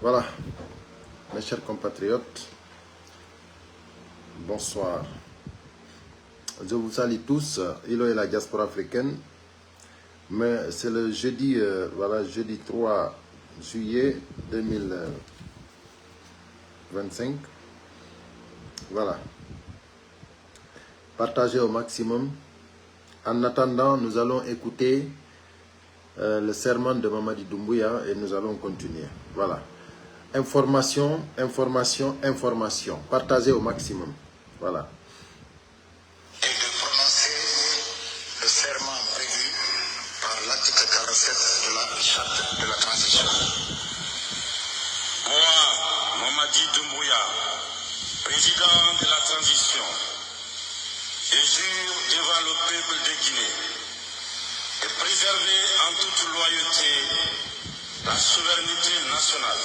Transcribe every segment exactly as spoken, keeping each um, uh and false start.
Voilà, mes chers compatriotes, bonsoir. Je vous salue tous, euh, Ilo et la diaspora africaine. Mais c'est le jeudi, euh, voilà, jeudi trois juillet deux mille vingt-cinq. Voilà. Partagez au maximum. En attendant, nous allons écouter euh, le serment de Mamadi Doumbouya et nous allons continuer. Voilà. Information, information, information. Partagez au maximum. Voilà. Et de prononcer le serment prévu par l'article quarante-sept de la charte de la transition. Moi, Mamadi Doumbouya, président de la transition, je jure devant le peuple de Guinée de préserver en toute loyauté la souveraineté nationale,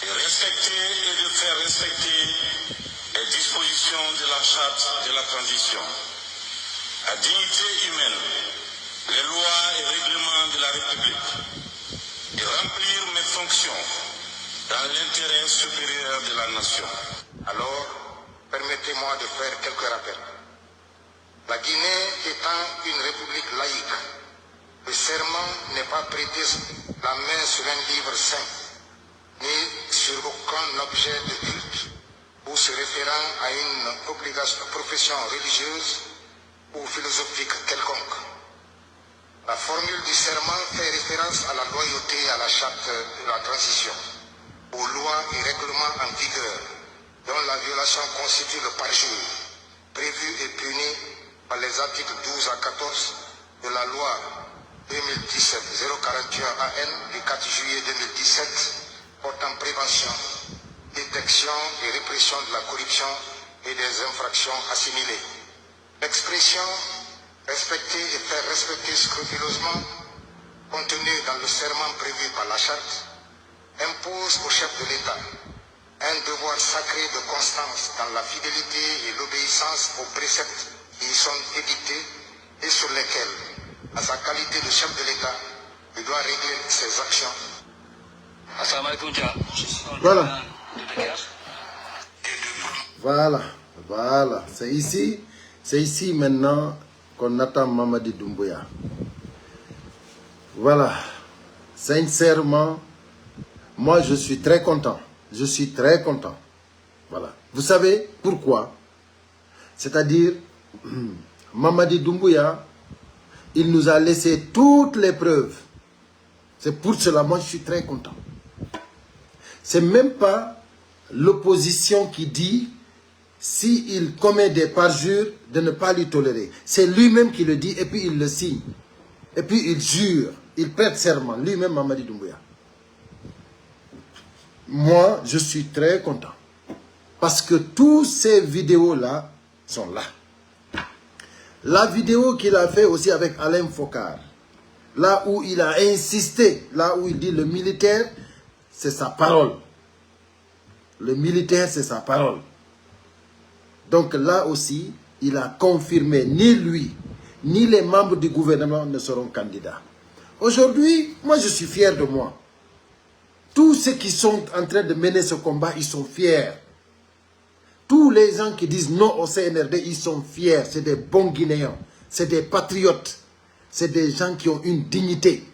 de respecter et de faire respecter les dispositions de la charte de la transition, la dignité humaine, les lois et règlements de la République, de remplir mes fonctions dans l'intérêt supérieur de la nation. Alors, permettez-moi de faire quelques rappels. La Guinée étant une république laïque, le serment n'est pas prêter la main sur un livre saint, ni sur aucun objet de culte, ou se référant à une obligation, profession religieuse ou philosophique quelconque. La formule du serment fait référence à la loyauté à la charte de la transition, aux lois et règlements en vigueur, dont la violation constitue le parjure, prévu et puni par les articles douze à quatorze de la loi deux mille dix-sept zéro quarante et un A N du quatre juillet deux mille dix-sept portant prévention, détection et répression de la corruption et des infractions assimilées. L'expression respecter et faire respecter scrupuleusement, contenue dans le serment prévu par la charte, impose au chef de l'État un devoir sacré de constance dans la fidélité et l'obéissance aux préceptes qui y sont édictés et sur lesquels, à sa qualité de chef de l'État, il doit régler ses actions. Assalamu alaikum, Jah. Je suis en Voilà. Train de Dakar. Voilà, voilà. C'est ici, c'est ici maintenant qu'on attend Mamadi Doumbouya. Voilà. Sincèrement, moi je suis très content. Je suis très content. Voilà. Vous savez pourquoi? C'est-à-dire, Mamadi Doumbouya, il nous a laissé toutes les preuves. C'est pour cela, moi, je suis très content. C'est même pas l'opposition qui dit, s'il commet des parjures, de ne pas lui tolérer. C'est lui-même qui le dit et puis il le signe. Et puis il jure, il prête serment, lui-même Mamadi Doumbouya. Moi, je suis très content. Parce que toutes ces vidéos-là sont là. La vidéo qu'il a fait aussi avec Alain Focar, là où il a insisté, là où il dit le militaire, c'est sa parole. Le militaire, c'est sa parole. Donc là aussi, il a confirmé, ni lui, ni les membres du gouvernement ne seront candidats. Aujourd'hui, moi, je suis fier de moi. Tous ceux qui sont en train de mener ce combat, ils sont fiers. Tous les gens qui disent non au C N R D, ils sont fiers. C'est des bons Guinéens. C'est des patriotes. C'est des gens qui ont une dignité.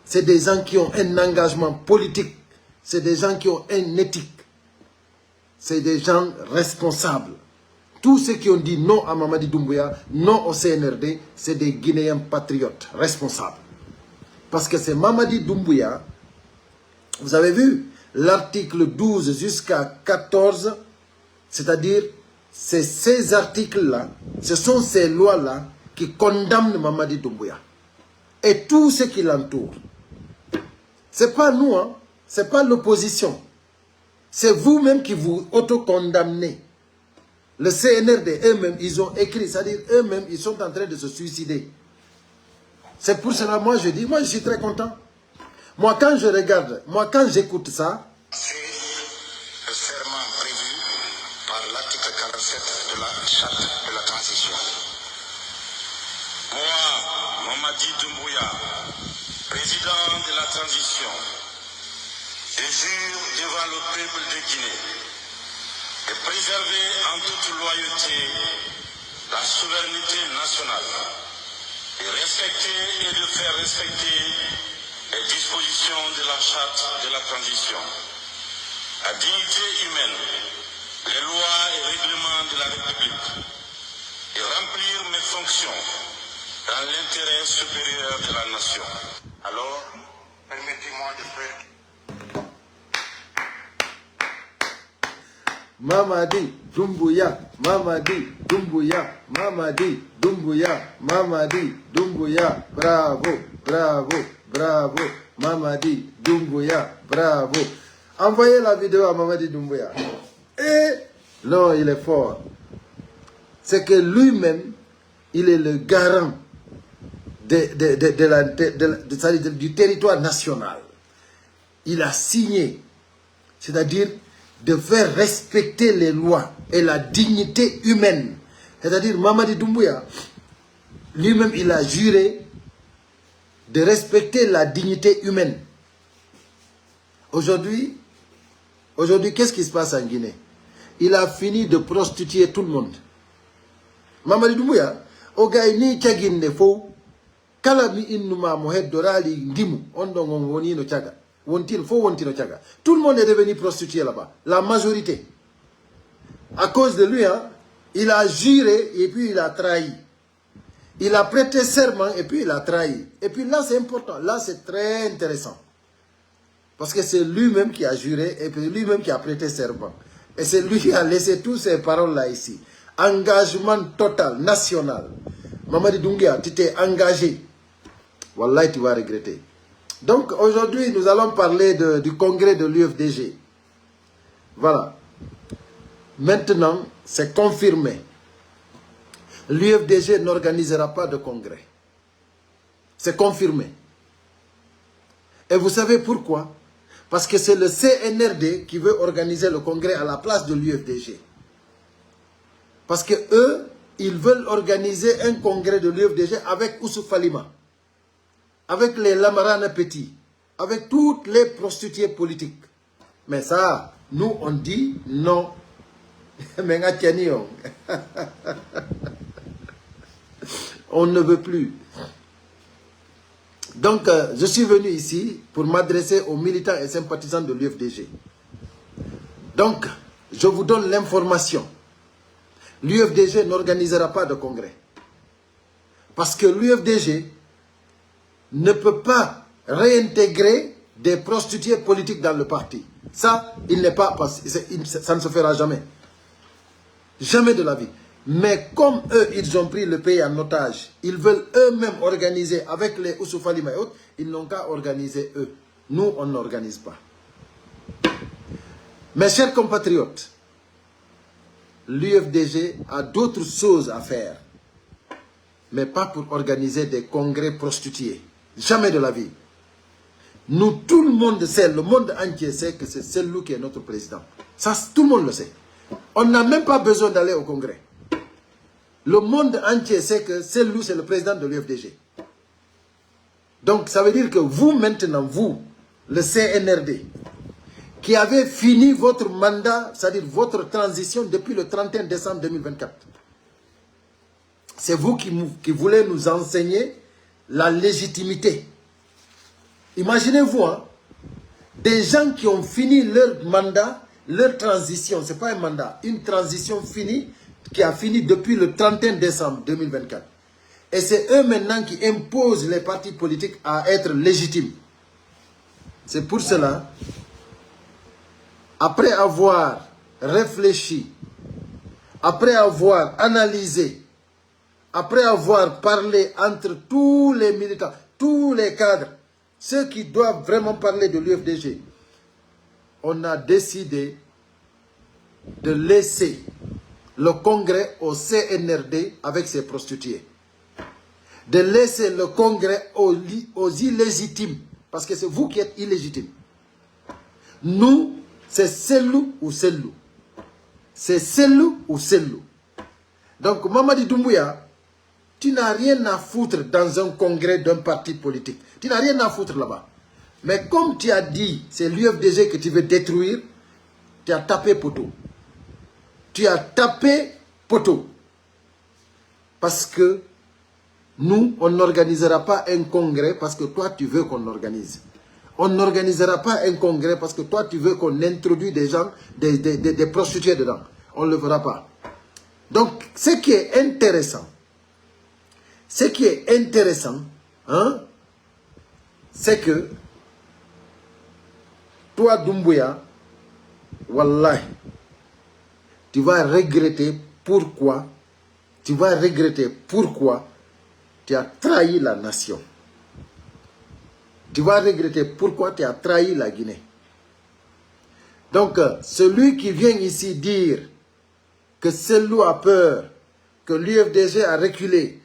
C'est des gens qui ont un engagement politique. C'est des gens qui ont une éthique. C'est des gens responsables. Tous ceux qui ont dit non à Mamadi Doumbouya, non au C N R D, c'est des Guinéens patriotes, responsables. Parce que c'est Mamadi Doumbouya, vous avez vu, l'article douze jusqu'à quatorze, c'est-à-dire, c'est ces articles-là, ce sont ces lois-là qui condamnent Mamadi Doumbouya et tous ceux qui l'entourent. C'est pas nous, hein, c'est pas l'opposition. C'est vous-même qui vous autocondamnez. Le C N R D, eux-mêmes, ils ont écrit, c'est-à-dire eux-mêmes, ils sont en train de se suicider. C'est pour cela, moi, je dis, moi, je suis très content. Moi, quand je regarde, moi, quand j'écoute ça, c'est le serment prévu par l'article quarante-sept de la charte de la transition. Moi, Mamadi Doumbouya, président de la transition, Je jure devant le peuple de Guinée de préserver en toute loyauté la souveraineté nationale, de respecter et de faire respecter les dispositions de la charte de la transition, la dignité humaine, les lois et règlements de la République, et remplir mes fonctions dans l'intérêt supérieur de la nation. Alors, permettez-moi de faire Mamadi Doumbouya, Mamadi Doumbouya, Mamadi Doumbouya, Mamadi Doumbouya. Bravo, bravo, bravo. Mamadi Doumbouya, bravo. Envoyez la vidéo à Mamadi Doumbouya. Et non, il est fort. C'est que lui-même, il est le garant de, de, de, de la, de, de, de, c'est-à-dire du territoire national. Il a signé, c'est-à-dire de faire respecter les lois et la dignité humaine. C'est-à-dire Mamadi Doumbouya, lui-même, il a juré de respecter la dignité humaine. Aujourd'hui, aujourd'hui, qu'est-ce qui se passe en Guinée? Il a fini de prostituer tout le monde. Mamadi Doumbouya, o gayni caginde fow. Kala mi innuma mo heddoraali ndimu, on ɗon on wonino caga. Wontino, fof wontino caga. Tout le monde est devenu prostitué là-bas. La majorité. À cause de lui, hein, il a juré et puis il a trahi. Il a prêté serment et puis il a trahi. Et puis là, c'est important. Là, c'est très intéressant. Parce que c'est lui-même qui a juré et puis lui-même qui a prêté serment. Et c'est lui qui a laissé toutes ces paroles-là ici. Engagement total, national. Mamadi Doumbouya, tu t'es engagé. Wallahi, tu vas regretter. Donc aujourd'hui, nous allons parler de, du congrès de l'U F D G. Voilà. Maintenant, c'est confirmé. L'U F D G n'organisera pas de congrès. C'est confirmé. Et vous savez pourquoi? Parce que c'est le C N R D qui veut organiser le congrès à la place de l'U F D G. Parce que eux, ils veulent organiser un congrès de l'U F D G avec Oussouf Falima, avec les Lamarana Petit, avec toutes les prostituées politiques. Mais ça, nous, on dit non. Mais on ne veut plus. Donc, euh, je suis venu ici pour m'adresser aux militants et sympathisants de l'U F D G. Donc, je vous donne l'information. L'U F D G n'organisera pas de congrès. Parce que l'U F D G ne peut pas réintégrer des prostituées politiques dans le parti. Ça, il n'est pas, ça ne se fera jamais. Jamais de la vie. Mais comme eux, ils ont pris le pays en otage, ils veulent eux-mêmes organiser avec les Oussouf Falima et autres, ils n'ont qu'à organiser eux. Nous, on n'organise pas. Mes chers compatriotes, l'U F D G a d'autres choses à faire, mais pas pour organiser des congrès prostitués. Jamais de la vie. Nous, tout le monde sait, le monde entier sait que c'est Cellou qui est notre président. Ça, tout le monde le sait. On n'a même pas besoin d'aller au congrès. Le monde entier sait que Cellou, c'est le président de l'U F D G. Donc, ça veut dire que vous, maintenant, vous, le C N R D, qui avez fini votre mandat, c'est-à-dire votre transition depuis le trente et un décembre deux mille vingt-quatre, c'est vous qui, qui voulez nous enseigner la légitimité. Imaginez-vous, hein, des gens qui ont fini leur mandat, leur transition, c'est pas un mandat, une transition finie, qui a fini depuis le trente et un décembre deux mille vingt-quatre. Et c'est eux maintenant qui imposent les partis politiques à être légitimes. C'est pour cela, après avoir réfléchi, après avoir analysé, après avoir parlé entre tous les militants, tous les cadres, ceux qui doivent vraiment parler de l'U F D G, on a décidé de laisser le congrès au C N R D avec ses prostituées, de laisser le congrès aux, aux illégitimes, parce que c'est vous qui êtes illégitimes. Nous, c'est Cellou ou Cellou. C'est Cellou ou Cellou. Donc, Mamadi Doumbouya, tu n'as rien à foutre dans un congrès d'un parti politique. Tu n'as rien à foutre là-bas. Mais comme tu as dit, c'est l'U F D G que tu veux détruire, tu as tapé poteau. Tu as tapé poteau. Parce que nous, on n'organisera pas un congrès parce que toi, tu veux qu'on organise. On n'organisera pas un congrès parce que toi, tu veux qu'on introduise des gens, des, des, des, des prostituées dedans. On ne le fera pas. Donc, ce qui est intéressant, ce qui est intéressant, hein, c'est que toi, Doumbouya, wallahi, tu vas regretter pourquoi, tu vas regretter pourquoi tu as trahi la nation. Tu vas regretter pourquoi tu as trahi la Guinée. Donc, euh, celui qui vient ici dire que Cellou a peur, que l'U F D G a reculé,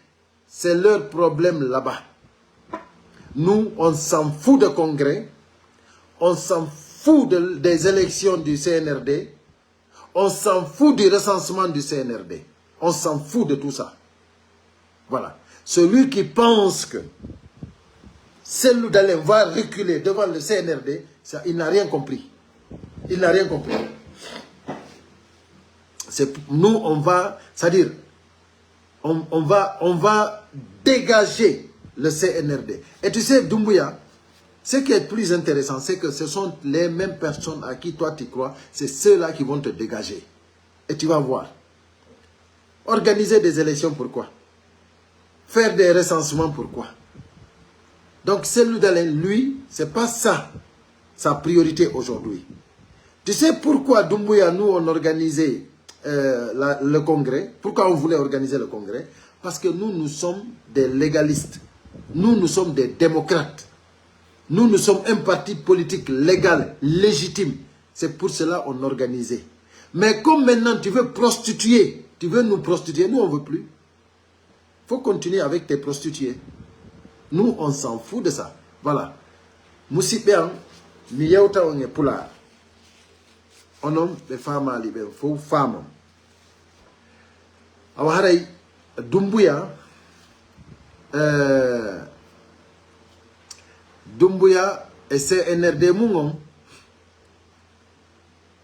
c'est leur problème là-bas. Nous, on s'en fout de congrès, on s'en fout de- des élections du C N R D, on s'en fout du recensement du C N R D, on s'en fout de tout ça. Voilà. Celui qui pense que Cellou Dalein va reculer devant le C N R D, ça, il n'a rien compris. Il n'a rien compris. C'est, nous, on va, c'est-à-dire, on, on va, on va dégager le C N R D. Et tu sais, Doumbouya, ce qui est plus intéressant, c'est que ce sont les mêmes personnes à qui toi tu crois, c'est ceux-là qui vont te dégager. Et tu vas voir. Organiser des élections, pourquoi? Faire des recensements, pourquoi? Donc, Cellou Dalein, lui, c'est pas ça sa priorité aujourd'hui. Tu sais pourquoi, Doumbouya, nous, on organisait, euh, la- le congrès? Pourquoi on voulait organiser le congrès? Parce que nous, nous sommes des légalistes. Nous, nous sommes des démocrates. Nous, nous sommes un parti politique légal, légitime. C'est pour cela qu'on organisait. Mais comme maintenant tu veux prostituer, tu veux nous prostituer, nous, on veut plus. Faut continuer avec tes prostituées. Nous, on s'en fout de ça. Voilà. Musiɓɓe an, mi yewta on e Pulaar. Onon ɓe faamaali ɓen fow faamon. Awa haray Dumbuya, eh, Dumbuya e C N R D mun on,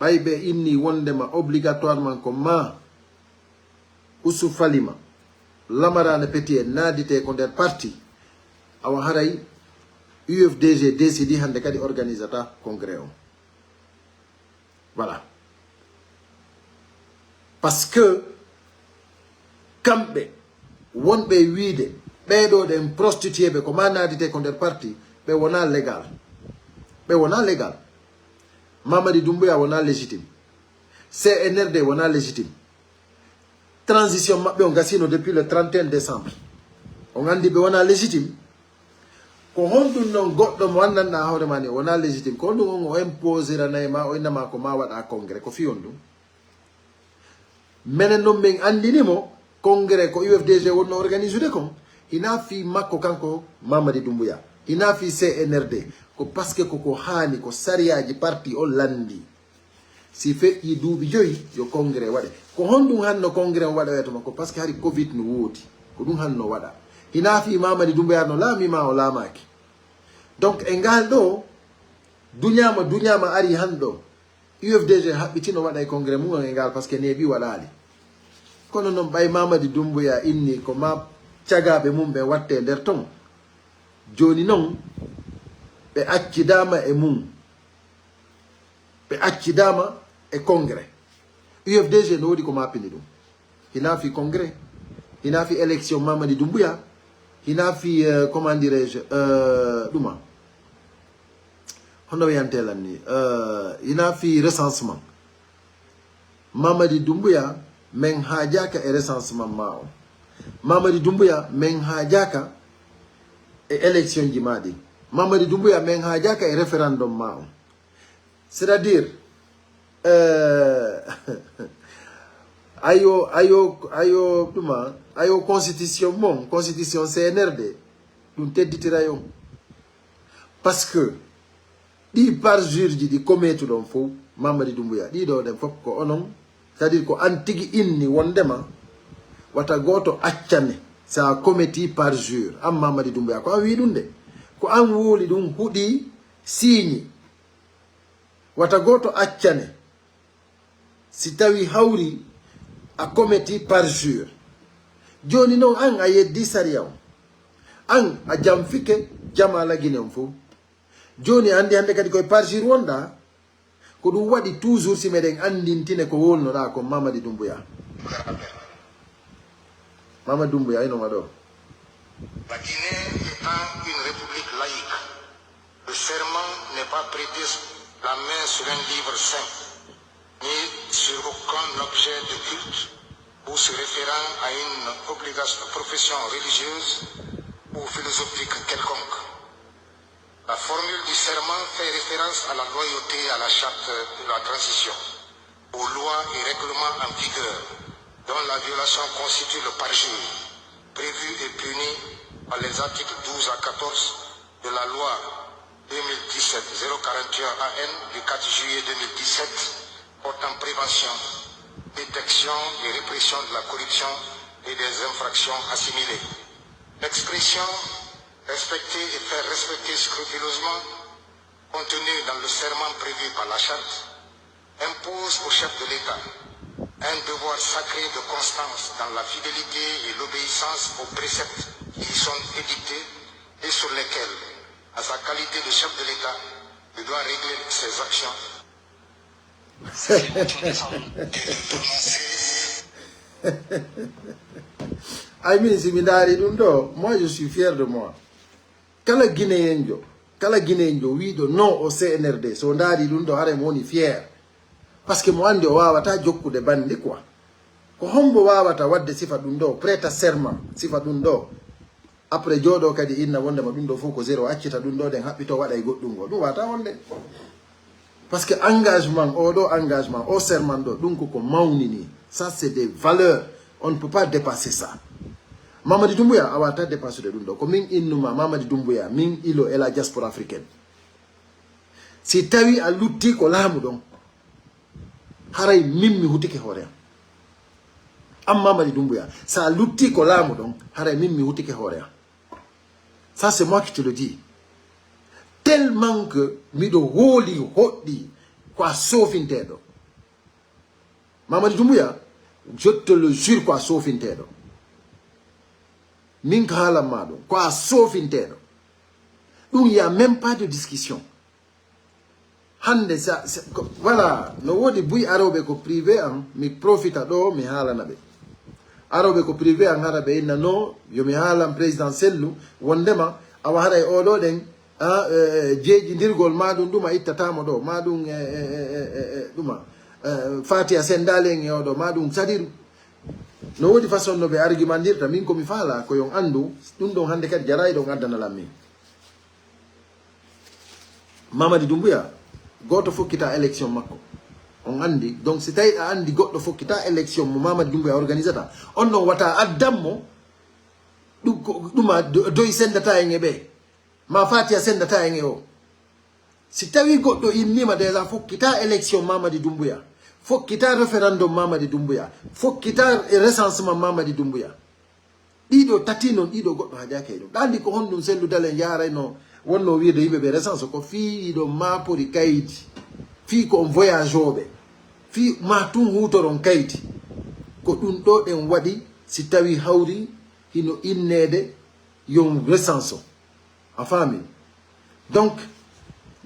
ɓay ɓe inni wondema obligatoirement ko ma Usu Falima, Lamarana Petit en naadite ko nder parti, awa haray U F D G décidi hande kadi organisata congrès on. Voilà. Parce que kamɓe wonɓe e wiide ɓee ɗoo ɗen prostitué ɓe ko ma naadite ko nder parti, ɓe wona légal. Ɓe wona légal. Mamadi Doumbouya wona légitime. C N R D wona légitime. Transition maɓɓe on gasino depuis le trente et un décembre. On andi ɓe wona légitime. Ko honɗun non goɗɗo mo anndanɗaa hoore maa ni o wona légitime? Ko honɗun on o imposiranay ma, o innama ko ma waɗa congrès? Ko fii honɗun? Menen non men andini mo congrès ko U F D G wonno organisude kon. Hina fii makko kanko Mamadi Doumbouya. Hina fii C N R D. Ko parce que ko ko haani, ko sariyaaji parti on landi. Si feƴƴii duuɓi joyi, yo congrès waɗe. Ko honɗun hanno congrès on waɗoya tuma? Ko parce que hari covid no woodi. Ko ɗun hanno waɗa. Hina fii Mamadi Doumbouya no laami ma o laamaaki. Donc, e ngal ɗoo, duñaama, duñaama ari han ɗoo. U F D G haɓɓitino waɗa e congrès mun on e ngal parce que neeɓi waɗaali. Kono non ɓay Mamadi Doumbouya inni ko ma cagaaɓe mun ɓen watte nder ton. Jooni non, ɓe accidaama e mun. Ɓe accidaama e congrès. U F D G no woodi ko mappini ɗun. Hina fii congrès. Hina fii élection Mamadi Doumbouya. Hina fii, euh, comment dirais-je, euh, ɗuma. Hono wiyante lan ni. Euh, hina fii recensement. Mamadi Doumbouya, men haajaaka e recensement ma on. Mamadi Doumbouya, men haajaaka e élection ji ma ɗin. Mamadi Doumbouya, men haajaaka e référendum ma on. C'est-à-dire, euh, ayo, ayo, ayo, ɗuma, ayo constitution mon, constitution C N R D, ɗun tedditira yo. Parce que ɗi parjure ji ɗi kometuɗon fow, Mamadi Doumbouya, ɗi ɗoo ɗen fof ko onon, c'est-à-dire ko an tigi inni wondema wata gooto accane sa kometi parjure. An Mamadi Doumbouya, ko an wii ɗun de. Ko an wuuli ɗun, huɗi, Signe. Wata gooto accane. Si tawi hawri a commettre parjure. Jooni non an a yeddi sariya on. An a janfike jama Lagine on fow. Jooni anndi hannde kadi koye parjure wonɗaa. Ko ɗum waɗi toujours si meɗen anndintine ko wowlnoɗaa kon Mamadi Doumbouya. Mamadi Doumbouya, ino ma ɗo. La Guinée étant une république laïque, le serment n'est pas prêté la main sur un livre saint, ni sur aucun objet de culte ou se référant à une obligation, profession religieuse ou philosophique quelconque. La formule du serment fait référence à la loyauté à la charte de la transition, aux lois et règlements en vigueur, dont la violation constitue le parjure, prévu et puni par les articles douze à quatorze de la loi deux mille dix-sept zéro quarante et un A N du quatre juillet deux mille dix-sept portant prévention, détection et répression de la corruption et des infractions assimilées. L'expression respecter et faire respecter scrupuleusement, contenu dans le serment prévu par la Charte, impose au chef de l'État un devoir sacré de constance dans la fidélité et l'obéissance aux préceptes qui y sont édictés et sur lesquels, à sa qualité de chef de l'État, il doit régler ses actions. C'est votre raison de le prononcer. Ay min, si mi ndaari ɗum ɗo, moi je suis fier de moi. Kala Guinéenjo, kala Guinéenjo wiiɗo non au C N R D, so ndaari ɗum ɗo, haray mo woni fier. Parce que mo anndi o waawataa jokkude bandi quoi. Ko hombo waawata waɗde sifa ɗum ɗo, prêta serment sifa ɗum ɗo, après jooɗoo kadi inna wondema ɗum ɗo fof ko zéro, accita ɗum ɗo, ɗen haɓɓitoo waɗa e goɗɗum ngo, ɗum waawataa wonde. Parce que engagement, oɗo engagement, o serment ɗo, ɗum ko ko mawnini. Ça, c'est des valeurs. On ne peut pas dépasser ça. Mamadi Doumbouya, a waawataa dépassude ɗum ɗo. Ko min innuma Mamadi Doumbouya, min ilo e la diaspora africaine. Si tawi a lutti ko laamu ɗon, haray min mi hutike hoore am. An Mamadi Doumbouya, sa lutti ko laamu ɗon, haray min mi hutike hoore am. Ça, c'est moi qui te le dis. Tellement que miɗo hooli hoɗɗi ko a soofinteeɗo. Mamadi Doumbouya, je te le jure ko a soofinteeɗo. Min ko haalan ma ɗum, ko a soofinteeɗo. Ɗum, y a même pas de discussion. Hannde sa, sa ko, voilà, no woodi buy arooɓe ko privé am, mi profita ɗo mi haalana ɓe. Arooɓe ko privé am, hara ɓe inna no yo mi haalan président Sellu wondema awa haray oɗo ɗen, ah, eh, jeejindirgol ma ɗum ɗuma ittatamo ɗo, ma ɗum, eh, eh, eh, eh, eh, ɗuma, eh, Fatiya Sendali en e oɗo, ma ɗum Sadiru. No woodi façon no ɓe argumentirta, min ko mi faala ko yon anndu, ɗum ɗon hannde kadi jarayi ɗon addana lan min. Mamadi Doumbouya, gooto fokkita élection makko. On anndi, donc si tawi a anndi goɗɗo fokkita élection mo Mamadi Doumbouya organisata, on non wata addan mo, ɗum ko, ɗuma do-, doy sendata en e ɓe. Ma Fatiya sendata en e o. Si tawi goɗɗo innima déjà fokkita élection Mamadi Doumbouya, fokkita référendum Mamadi Doumbouya, fokkita recensement Mamadi Doumbouya. Ɗiɗo tati non, ɗiɗo goɗɗo hajaaki e ɗum. Ɗa anndi ko honɗum Sellu Dalen yaarayno, wonno wiide yimɓe ɓe recense ko fii hiɗo maapori kaydi, fii ko on voyagooɓe, fii ma tun huutoron kaydi. Ko ɗum ɗo ɗen waɗi si tawi hawri hino inneede yon recense. A faami? Donc,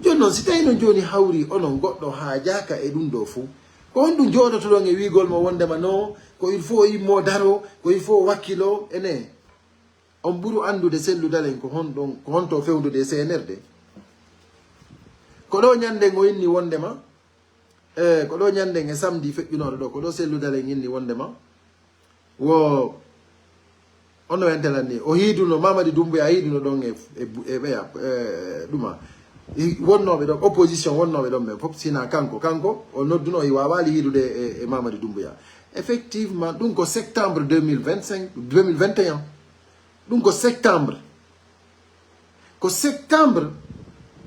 jooni non, si tawi non jooni hawri onon goɗɗo haajaaka e ɗum ɗo fow, ko honɗum jooɗotoɗon e wiigol mo wondema non, ko il faut o immo daro, ko il faut o wakkilo, ene? On ɓuru anndude Sellu Dalen ko honɗon, ko honto fewndude e C N R D. Ko ɗo ñannden o inni wondema, e, ko ɗo ñannden e samedi feƴƴunooɗo ɗo, ko ɗo Sellu Dalen inni wondema, wo, ono entelan ni, o hiiduno, Mamadi Doumbouya hiiduno ɗon e, e, e ɓeya, e, ɗuma. I, wonnooɓe ɗon, opposition wonnooɓe ɗon ɓen fof, sina kanko, kanko, o nodduno, o waawaali hiidude e, e Mamadi Doumbouya. Effectivement, ɗum ko septembre deux mille vingt-cinq, deux mille vingt et un. Ɗum ko septembre. Ko septembre,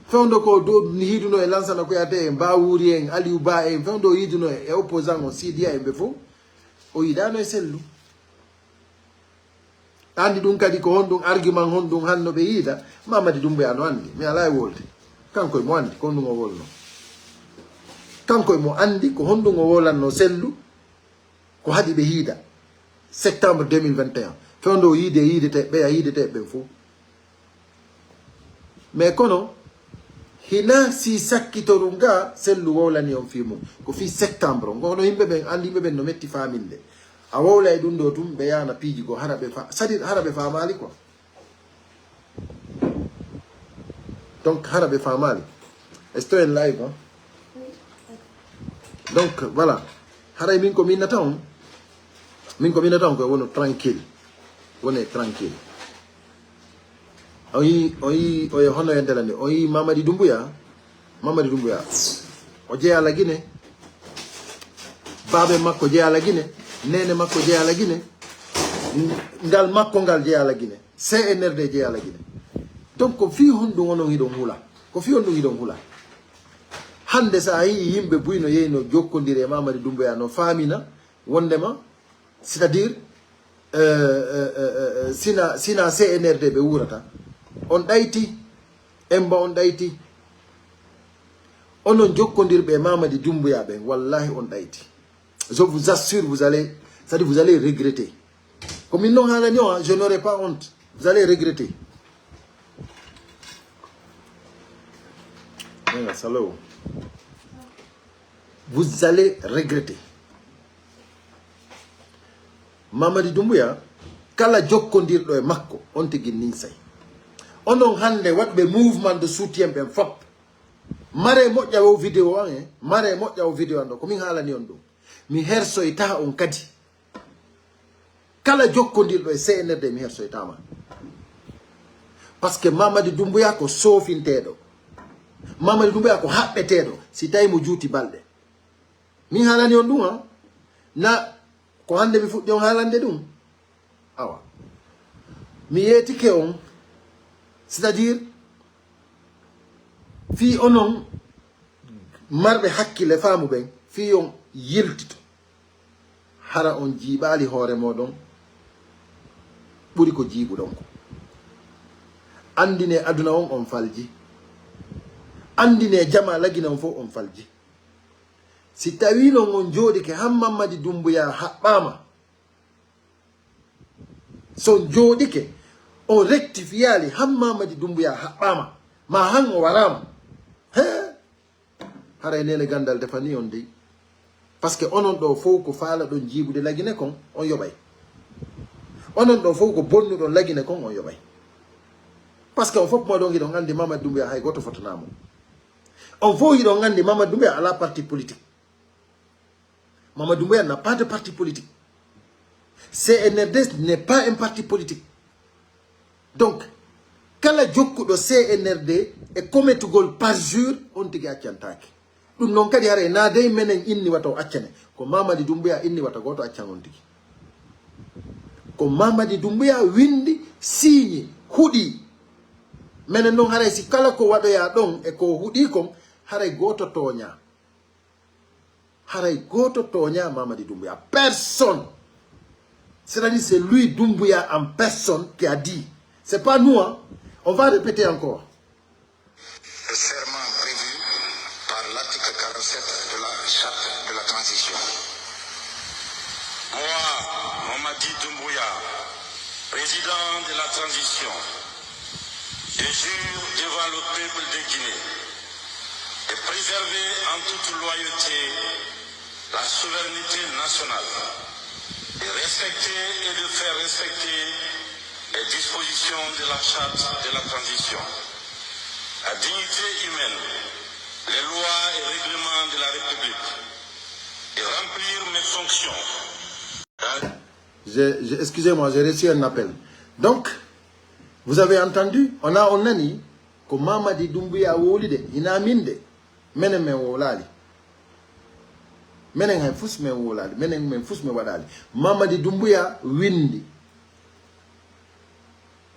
fewndo ko do hiiduno e Lansana Kouyaté en, Bawuri en, Aliou Ba en, fewndo hiiduno e opposant on, Sidiya en ɓe fof, o yiidaano e Sellu. Anndi ɗum kadi ko honɗum argument honɗum hanno ɓe yiida, Mamadi Doumbouya no anndi, mi alaa e wolde. Kanko e mo anndi ko honɗun o wolno. Kanko e mo anndi ko honɗun o wolannoo Sellu, ko haɗi ɓe hiida septembre deux mille vingt et un. Fewndo o yiide, yiidete, ɓeya yiidete ɓen fow. Mais kono, hina si sakkitoru nga Sellu wowlani on fii mun. Ko fii septembre on. Kono yimɓe ɓen, anndi yimɓe ɓen no metti faaminde. A wowla e ɗun ɗoo tun, ɓe yaana piiji goo, hara ɓe fa-, c'est-à-dire, hara ɓe faamaali quoi. Donc, hara ɓe faamaali. Esto en live, hein? Donc, voilà. Haray min ko mi innata on, min ko mi innata on ko wono tranquille. Wone tranquille. On yi, on yi, o e hono yentela ni. On yi Mamadi Doumbouya. Mamadi Doumbouya. O jeyaa Lagine. Baabe makko jeyaa Lagine. Neene makko jeyaa Lagine. Ngal makko ngal jeyaa Lagine. C N R D jeyaa Lagine. Donc, ko fii honɗun onon hiɗon hula? Ko fii honɗun hiɗon hula? Hannde, so a yii yimɓe buy no yehi no jokkondiri e Mamadi Doumbouya, no faamina wondema, c'est-à-dire, euh, euh, euh, euh, sina, sina C N R D ɓe wuurata, on ɗayti, emba on ɗayti. Onon jokkondirɓe e Mamadi Doumbouya ɓen, wallahi on ɗayti. Je vous assure, vous allez, c'est-à-dire, vous allez regretter. Ko min non haalani on, hein, je n'aurai pas honte. Vous allez regretter. Voilà, salaw. Vous allez regretter. Mamadi Doumbouya, kala jokkondirɗo e makko, on tigi ninsay. Onon hannde waɗɓe mouvement de soutien ɓen fop, mare moƴƴa o vidéo an, eh? Mare moƴƴa o vidéo an ɗo, ko min haalani on ɗum. Mi hersoytaa on kadi. Kala jokkondirɗo e C N R D, mi hersoytaama. Parce que Mamadi Doumbouya ko soofinteeɗo. Mamadi Doumbouya ko haɓɓeteeɗo, si tawi mo juuti balɗe. Min haalani on ɗum, ha? Na ko hannde mi fuɗɗi on haalande ɗum? Awa. Mi yeetike on, c'est-à-dire, fii onon marɓe hakkille faamu ɓen, fii on yiltito. Hara on jiiɓaali hoore mooɗon ɓuri ko jiiɓuɗon ko. Anndinee aduna on on falji. Anndinee jamaa Lagine on fof on falji. Si tawii non on jooɗike han Mamadi Doumbouya haɓɓaama, so on jooɗike, on rectifiyaali han Mamadi Doumbouya haɓɓaama, maa han o waraama. Hee? Haray Neene Ganndal defanii on dey. Parce que onon ɗoo fow ko faalaɗon jiiɓude Lagine kon, on yoɓay. Onon ɗoo fow ko bonnuɗon Lagine kon, on yoɓay. Parce que on fof mooɗon hiɗon anndi Mamadi Doumbouya hay gooto fotanaa mo. On fow hiɗon anndi Mamadi Doumbouya alaa parti politique. Mamadi Doumbouya n'a pas de parti politique. C N R D n'est pas un parti politique. Donc, kala jokkuɗo C N R D e kometugol parjure, on tigi accantaake. Ɗum non kadi haray naa dey menen inni wata o accane. Ko Mamadi Doumbouya inni wata gooto accan on tigi. Ko Mamadi Doumbouya winndi, siiñi, huɗi. Menen non haray si kala ko waɗoyaa ɗon e ko o huɗi kon, haray gooto tooñaa. Haray gooto tooñaa Mamadi Doumbouya. Personne. C'est-à-dire, c'est lui, Doumbouya en personne, qui a dit. C'est pas nous, hein. On va répéter encore. Le serment prévu par l'article quarante-sept de la charte de la transition. Moi, Mamadi Doumbouya, président de la transition, je jure devant le peuple de Guinée de préserver en toute loyauté la souveraineté nationale, de respecter et de faire respecter les dispositions de la charte de la transition, la dignité humaine, les lois et règlements de la République, de remplir mes fonctions dans Je, je, excusez-moi, j'ai reçu un appel. Donc, vous avez entendu? On a, on nani ko Mamadi Doumbouya wowli de, hinaa min de. Menen men wowlaali. Menen hay fus men wowlaali. Menen men fus men waɗaali. Mamadi Doumbouya winndi.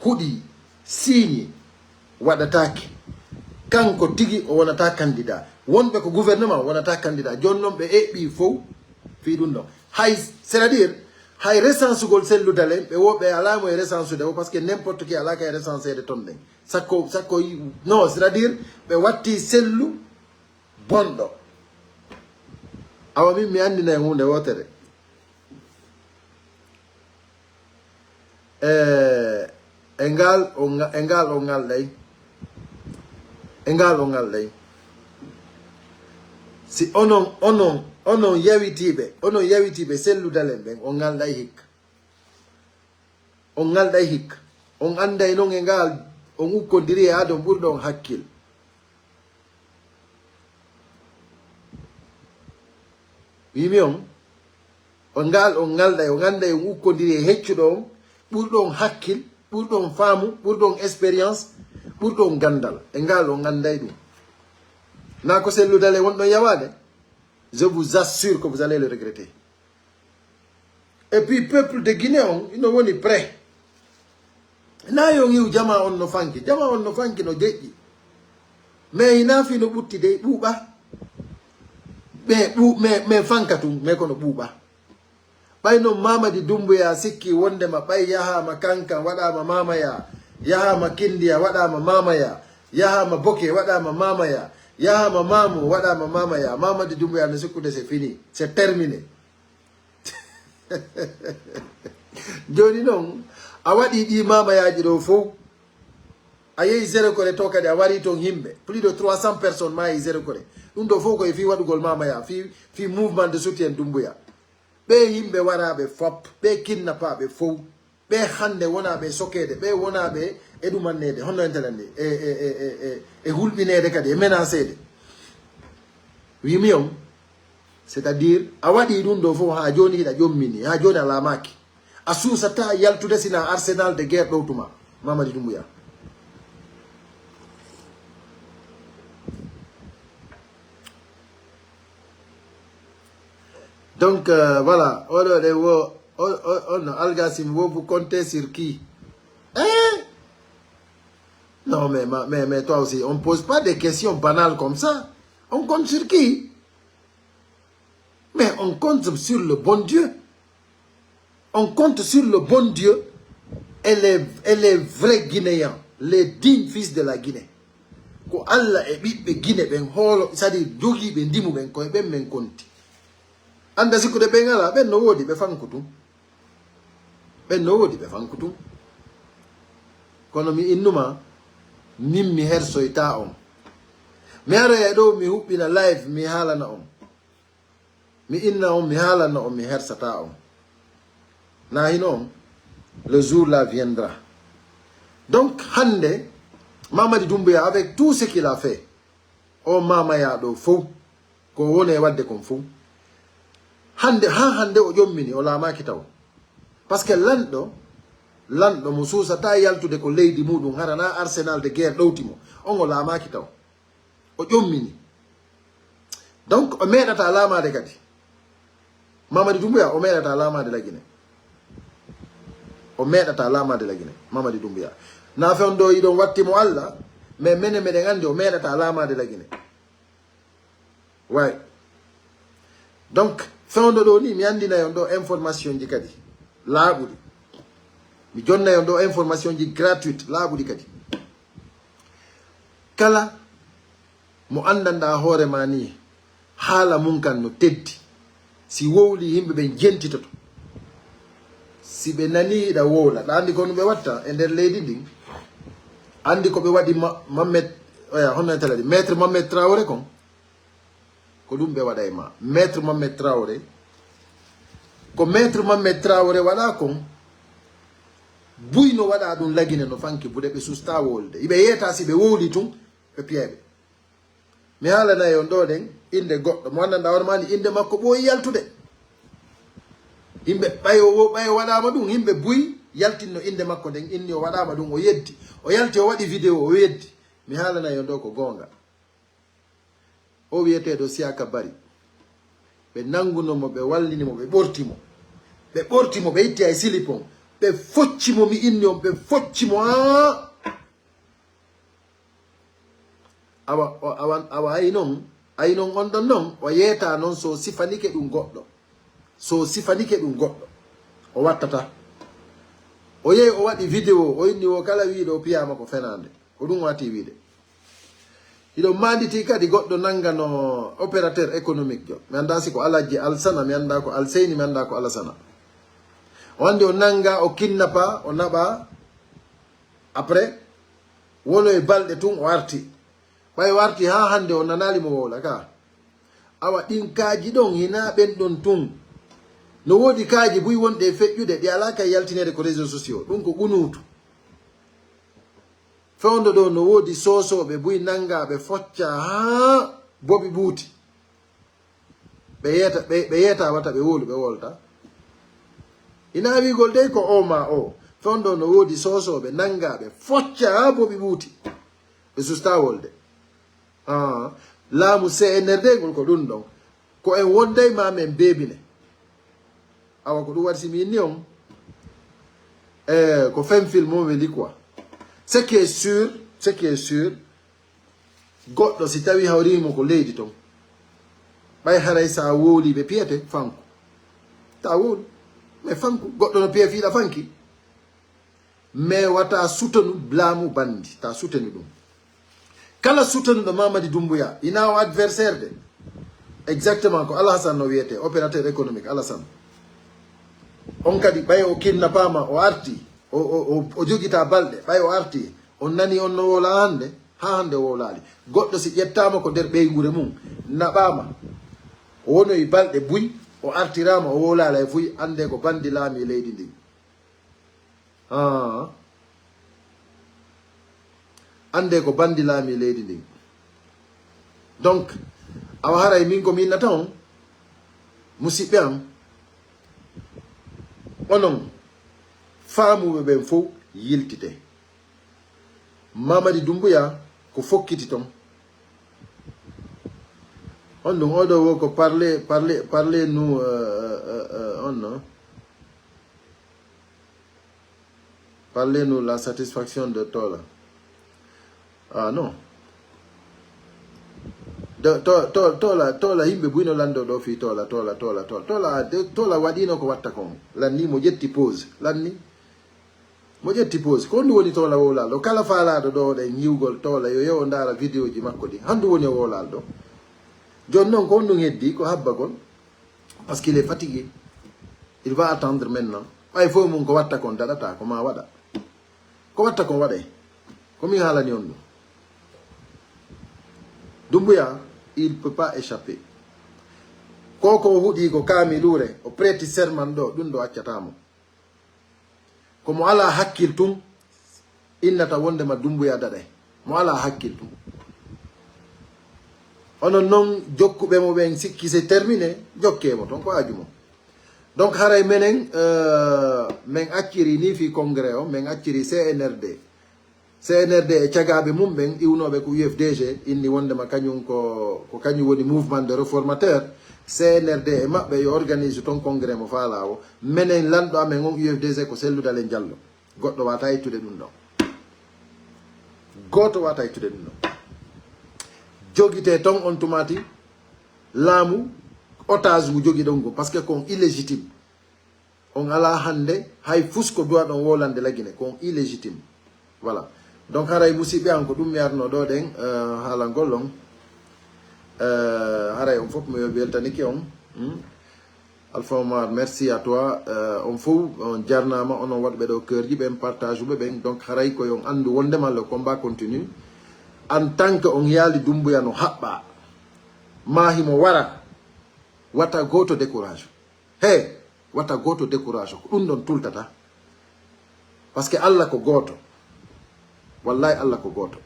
Huɗi, siiñi, waɗataake. Kanko tigi o wonata candidat. Wonɓe ko gouvernement wonata candidat. Jooni non ɓe eɓɓii fow fii ɗum ɗon. Hay, c'est-à-dire, Hay resansugol Sellu Dalen, ɓe wo ɓe alaa mo e resansude o, parce que n'importe qui alaa ka e resanseede ton ɗen. Sakko, sakko, non, c'est-à-dire, ɓe watti Sellu bonɗo. Awa min mi anndina e huunde wootere. E, e ngal o nga-, e ngal o ngalɗay. E ngal o ngalɗay. Si onon, onon, onon yawitiiɓe, onon yawitiiɓe Sellu Dalen ɓen, on ngalɗay hikka. On ngalɗay hikka. On annday non e ngal, on ukkondiri e adon ɓurɗo on hakkil. Wiimi on, on ngal, on ngalɗay, on annday, on ukkondiri e heccuɗo on, ɓurɗo on hakkil, ɓurɗo on faamu, ɓurɗo on expérience, ɓurɗo on gandal. E ngal on annday ɗum. Naa ko Sellu Dalen wonɗon yawaade? Je vous assure que vous allez le regretter. Et puis peuple de Guinée on, ino woni prêt. Naa yo ngiw jama on no fanki. Jama on no fanki, no deƴƴi. Mais hinaa fii no ɓutti dey, ɓuuɓa. Mais ɓu-, mais, mais fanka tun, mais kono ɓuuɓa. Ɓay non Mamadi Doumbouya sikki wondema ɓay yahaama Kankan, waɗaama Mamaya, yahaama Kindiya, waɗaama Mamaya, yahaama Boke, waɗaama Mamaya, yahaama Mamu, waɗaama Mamaya. Mamadi Doumbouya no sikkude c'est fini, c'est terminé. Jooni non, a waɗii ɗii Mamayaaji ɗoo fow. A yehi Zéro Kore to kadi, a warii ton himɓe. Plus de trois cents personnes maayi Zéro Kore. Ɗum ɗoo fow ko e fii waɗugol Mamaya, fii, fii mouvement de soutien Doumbouya. Ɓee himɓe waraaɓe fop, ɓee kinnapaaɓe fow, ɓee hannde wonaaɓe e sokeede, ɓee wonaaɓe e ɗumanneede, honno entelen ni, e, e, e, e, e, e hulɓineede kadi, e menaceede. Wiimi on, c'est-à-dire, a waɗii ɗum ɗoo fof haa jooni hiɗa ƴommini, haa jooni a laamaaki. A suusataa yaltude sina arsenal de guerre ɗowtuma, Mamadi Doumbouya. Donc, euh, voilà, oɗo ɗe wo, o, o, o, no, Algasim, wo, vous comptez sur qui? Hein? Non, mais, ma-, mais, mais toi aussi, on pose pas des questions banales comme ça. On compte sur qui? Mais on compte sur le bon Dieu. On compte sur le bon Dieu et les, et les vrais Guinéens, les dignes fils de la Guinée. Ko Alla e ɓiɓɓe Gine ɓen hoolo, c'est-à-dire jogiiɓe ndimu ɓen, ko e ɓen men konti. Annda sikkude ɓen alaa, ɓen no woodi ɓe fanku tun. Ɓen no woodi ɓe fanku tun. Kono mi innuma, min mi hersoytaa on. Mi aroya e ɗoo, mi huɓɓina live, mi haalana on. Mi inna on, mi haalanno on, mi hersataa on. Naa hino on? Le jour là viendra. Donc, hannde, Mamadi Doumbouya, avec tout ce qu'il a fait, o mamayaaɗo fow, ko woni e waɗde kon fow. Hannde, haa hannde o ƴommini, o laamaaki taw. Parce que lanɗo, lanɗo mo suusataa yaltude ko leydi muɗum, hara naa arsenal de guerre ɗowti mo, on o laamaaki taw. O ƴommini. Donc, o meeɗataa laamaade kadi. Mamadi Doumbouya, o meeɗataa laamaade la Guinée. O meeɗataa laamaade la Guinée, Mamadi Doumbouya. Naa fewndo iɗon watti mo Alla, mais menen meɗen anndi o meeɗataa laamaade la Guinée. Way. Donc, fewndo ɗoo ni, mi anndinay on ɗoo information ji kadi laaɓuɗi. Mi jonnay on ɗoo information ji gratuite laaɓuɗi kadi. Kala mo anndanɗaa hoore maa nii, haala mun kan no teddi. Si wowlii, yimɓe ɓen jentitoto. Si ɓe nanii hiɗa wowla, ɗa anndi ko no ɓe watta e nder leydi ndin? Anndi ko ɓe waɗi ma-, Mammed, oya, honno e tala ɗi? Maître Mammed Traoré kon? Ko ɗum ɓe waɗa e ma. Maître Mammed Traoré, ko Maître Mammed Traoré waɗa kon, buy no waɗa ɗum la Guinée no fanki buɗe, ɓe susta wowlude. Iɓe yeeta si ɓe wowli tun, ɓe piya ɓe. Mi haalanay on ɗoo ɗen innde goɗɗo mo anndanɗaa hoore maa ni, innde makko ɓooyi yaltude. Yimɓe ɓay o wo-, ɓay o waɗaama ɗum, yimɓe buy yaltinno innde makko nden, inni o waɗaama ɗum, o yeddi. O yalti, o waɗi vidéo, o yeddi. Mi haalanay on ɗoo ko goonga. O wi'eteeɗo Siaka Bari. Ɓe nannguno mo, ɓe wallini mo, ɓe ɓorti mo. Ɓe ɓorti mo, ɓe itti hay silipon. Ɓe focci mo, mi inni on, ɓe focci mo, haa Awa, o, awa, awa, ay non, ay non on ɗon non, o yeetaa non so sifanike ɗum goɗɗo. So sifanike ɗum goɗɗo. O wattata. O yehi o waɗi video, o inni wo kala wiiɗo o piyaama ko fenaande. Ko ɗum o ati wiide. Hiɗo maanditii kadi goɗɗo nangano opérateur économique jo. Mi anndaa si ko Alhaji Alsana, mi anndaa ko Alseyni, mi anndaa ko Alasana. O anndi o nanga, o kinnapa, o naɓa. Après, wono e balɗe tun o arti. Ɓay o arti haa hannde o nanaali mo wowla ka. Awa ɗin kaaji ɗon hinaa ɓen ɗon tun. No woodi kaaji buy wonɗe e feƴƴude, ɗi alaa kay yaltineede ko réseaux sociaux. Ɗum ko qunuutu. Fewndo ɗo no woodi soosooɓe buy nangaaɓe focca haa boɓi ɓuuti. Ɓe yeeta, ɓe, ɓe yeeta wata ɓe wowlu, ɓe wowlata. Ina wiigol dey ko o ma o. Fewndo no woodi soosooɓe nangaaɓe focca haa boɓi ɓuuti. Ɓe susta wolde. Ah, laamu C N R D ngol ko ɗum ɗon. Ko en wonday ma men beebine. Awa ko ɗum waɗi si mi inni on, eh, ko fen film on weli quoi. Ce qui est sûr, ce qui est sûr, goɗɗo si tawi hawri mo ko leydi ton, ɓay haray sa wowli ɓe piyete fanku. Ta wowlu, mais fanku, goɗɗo no piya fiiɗa fanki. Mais wata sutanu laamu bandi, ta sutanu ɗum. Kala sutanuɗo Mamadi Doumbouya, ina o adversaire de. Exactement, ko Alassane no wiyete, opérateur économique Alassane. On kadi, ɓay o kidnappama, o arti, o, o, o, o jogita balɗe, ɓay o arti, on nani on no wowla hannde, haa hannde o wowlaali. Goɗɗo si ƴettaama ko nder ɓeynguure mum, naɓaama, o wonoyi balɗe buy, o artiraama, o wowlaali e fuy, annde ko bandi laami e leydi ndin. Ah. Annde ko bandi laami e leydi ndin. Donc, awa haray min ko mi innata on, musiɓɓe am, onon faamuɓe ɓen fow yiltite. Mamadi Doumbouya ko fokkiti ton. On ɗum oɗo wo ko parler, parler, parler nous, euh, euh, euh, on, non? Parlez-nous la satisfaction de Tola. Ah non. De, to, to, Tola, Tola, yimɓe buy no lanndo ɗo fii Tola, Tola, Tola, Tola. Tola, de, Tola waɗiino ko watta kon. Lanni mo ƴetti pause. Lanni mo ƴetti pause. Ko honɗum woni Tola wowlal ɗo? Kala faalaaɗo ɗo ɗen yiwgol Tola yo yewo ndaara vidéo ji makko ɗin. Honɗum woni o wowlal ɗo? Jooni non ko honɗum heddi? Ko habbagol. Parce qu'il est fatigué. Il va attendre maintenant. Ɓay fof mum ko watta kon daɗata, ko ma waɗa. Ko watta kon waɗay. Ko min haalani on ɗum. Doumbouya, il peut pas échapper. Ko ko o huɗi ko kaamiluure, o prêti serment ɗo, ɗum ɗo accata mo. Ko mo alaa hakkil tun innata wondema Doumbouya daɗay. Mo alaa hakkil tun. Onon non jokkuɓe mo ɓen sikki c'est terminé, jokkee mo ton ko aaju mo. Donc haray menen, euh, men acciri ni fii congrès o, men acciri C N R D. C N R D e cagaaɓe mum ɓen iwnooɓe ko U F D G inni wondema kañum ko, ko kañum woni mouvement de réformateur. C N R D e maɓɓe yo organise ton congrès mo faalaa o. Menen lanɗo amen on U F D G ko Cellou Dalein Diallo. Goɗɗo wata ittude ɗum ɗon. Gooto wata ittude ɗum ɗon. Jogitee ton on tumaati laamu otage ngu jogiɗon ngu, parce que ko on illégitime. On alaa hannde hay fus ko duwaɗon wowlande Lagine, ko on illégitime. Voilà. Donc haray musiɓɓe an ko ɗum mi arno ɗo ɗen, euh, haalangol on. Euh, haray on fof mi weltanike on. Hmm? Alpha Omar, merci à toi. Euh, on fof, on jarnama, onon waɗuɓe ɗo cœur ji ɓen, partage uɓe ɓen. Donc haray ko yo on anndu wondema le combat continue. En tant que on yaali Doumbouya no haɓɓa, ma himo wara, wata gooto décourage. He, wata gooto décourage, ko ɗum ɗon tultata. Parce que Allah ko gooto. Wallahi Allah ko gooto.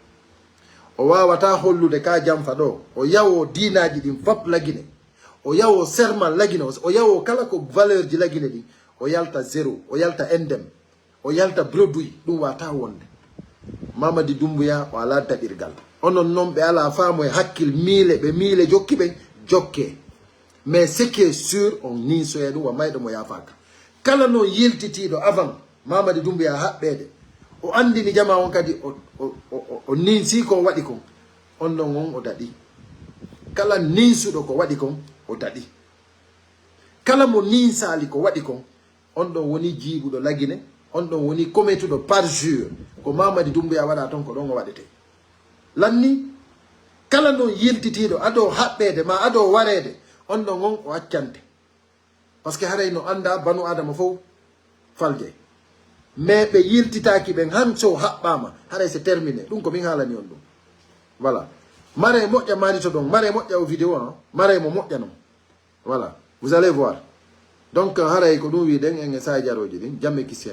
O waawata hollude ka janfa ɗo. O yawo diinaaji ɗin fop Lagine. O yawo serment Lagine. O yawo kala ko valeur ji Lagine ɗin. O yalta zéro. O yalta indem. O yalta produit, ɗum wata wonde. Mamadi Doumbouya o alaa daɗirgal. Onon non ɓe alaa faamu e hakkil miile, ɓe miile jokki ɓen, jokkee. Mais ce qui est sûr, on ninsoya ɗum, wa mayɗo mo yaafaaka. Kala non yiltitiiɗo avant Mamadi Doumbouya haɓɓeede, o anndini jamaa on kadi o, o, o, o, o ninsi ko o waɗi kon. On non on o daɗi. Kala ninsuɗo ko waɗi kon, o daɗi. Kala mo ninsaali ko waɗi kon, On ɗon woni jiiɓuɗo Lagine, on ɗon woni kometuɗo parjure. Ko Mamadi Doumbouya waɗa ton, ko ɗon o waɗete. Lanni, kala non yiltitiiɗo ado haɓɓeede ma ado wareede, on ɗon on o accante. Parce que haray no annda banu Adama fow falje. Mais ɓe yiltitaaki ɓen han so haɓɓaama, haray c'est terminé. Ɗum ko min haalani on ɗum. Voilà. Mare moƴƴa mari to ɗon, mare moƴƴa o vidéo, hein. Mare mo moƴƴa non. Voilà. Vous allez voir. Donc, haray ko ɗum wiɗen en e saajarooji ɗin, jamme kisi